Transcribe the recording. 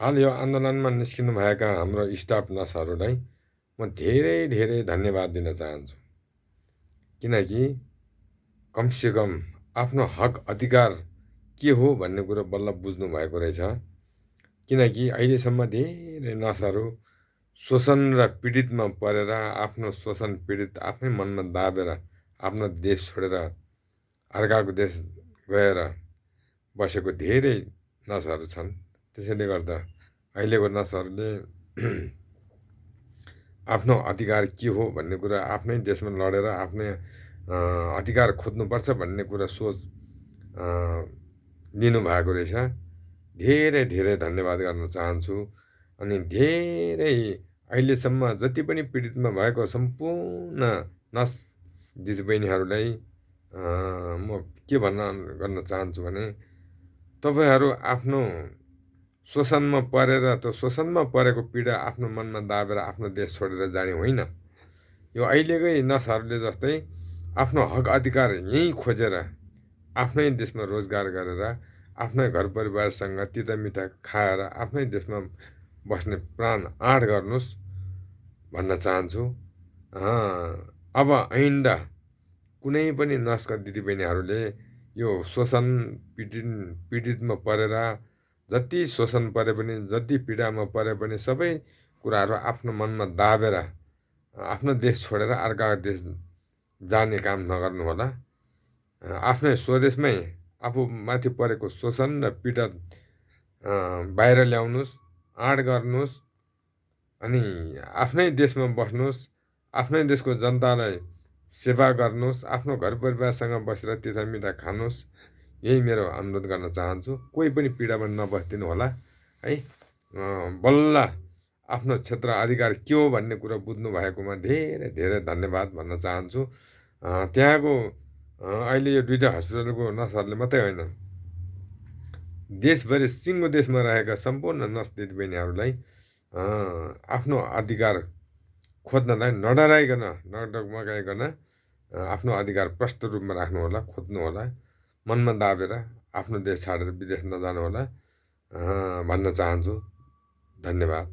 हाल यो आन्दोलनमा निस्किनुभएका हाम्रो स्टाफ नर्सहरूलाई म धेरै धेरै धन्यवाद दिन चाहन्छु। किनकि कमसेकम आफ्नो हक अधिकार के हो भन्ने कुरो बल्ल बुझ्नु भएको रहेछ। किनकि अहिलेसम्म धेरै नर्सहरू शोषण र पीडितमा परेर आफ्नो शोषण पीडित आफ्नै मनमा दाबेर आफ्नो देश छोडेर अर्काको देश गएर बसेको धेरै नर्सहरू छन्। त्यसैले गर्दा अहिलेको नर्सहरूले आफ्नो अधिकार के हो भन्ने कुरा आफ्नै देशमा लडेर आफ्नै अधिकार खोज्नुपर्छ भन्ने कुरा सोच लिनुभएको रहेछ। धेरै धेरै धन्यवाद गर्न चाहन्छु। अनि धेरै अहिलेसम्म जति पनि पीडितमा भएको सम्पूर्ण नर्स दिदीबहिनीहरूलाई म के गर्न चाहन्छु भने तपाईँहरू आफ्नो शोषणमा परेर त्यो शोषणमा परेको पीडा आफ्नो मनमा दाबेर आफ्नो देश छोडेर जाने होइन। यो अहिलेकै नर्सहरूले जस्तै आफ्नो हक अधिकार यहीँ खोजेर आफ्नै देशमा रोजगार गरेर आफ्नै घर परिवारसँग तितामिठा खाएर आफ्नै देशमा बस्ने प्राण आँट गर्नुहोस् भन्न चाहन्छु। अब ऐन्दा कुनै पनि नर्सका दिदीबहिनीहरूले यो शोषण पीडितमा परेर जति शोषण परे पनि जति पीडामा परे पनि सबै कुराहरू आफ्नो मनमा दाबेर आफ्नो देश छोडेर अर्काको देश जाने काम नगर्नुहोला। आफ्नै स्वदेशमै आफू माथि परेको शोषण र पीडा बाहिर ल्याउनुहोस्, आँट गर्नुहोस् अनि आफ्नै देशमा बस्नुहोस्, आफ्नै देशको जनतालाई सेवा गर्नुहोस्, आफ्नो घर परिवारसँग बसेर तितामिठा खानुहोस्। यही मेरो अनुरोध गर्न चाहन्छु। कोही पनि पीडामा नबस्दिनु होला है। बल्ल आफ्नो क्षेत्र अधिकार के हो भन्ने कुरा बुझ्नु भएकोमा धेरै धेरै धन्यवाद भन्न चाहन्छु। त्यहाँको अहिले यो दुईवटा हस्पिटलको नर्सहरूले मात्रै होइन, देशभरि सिङ्गो देशमा रहेका सम्पूर्ण नर्स दिदीबहिनीहरूलाई आफ्नो अधिकार खोज्नलाई नडराइकन नडगमगाइकन आफ्नो अधिकार प्रष्ट रूपमा राख्नुहोला, खोज्नुहोला, मनमा दाबेर आफ्नो देश छाडेर विदेश नजानुहोला भन्न चाहन्छु। धन्यवाद।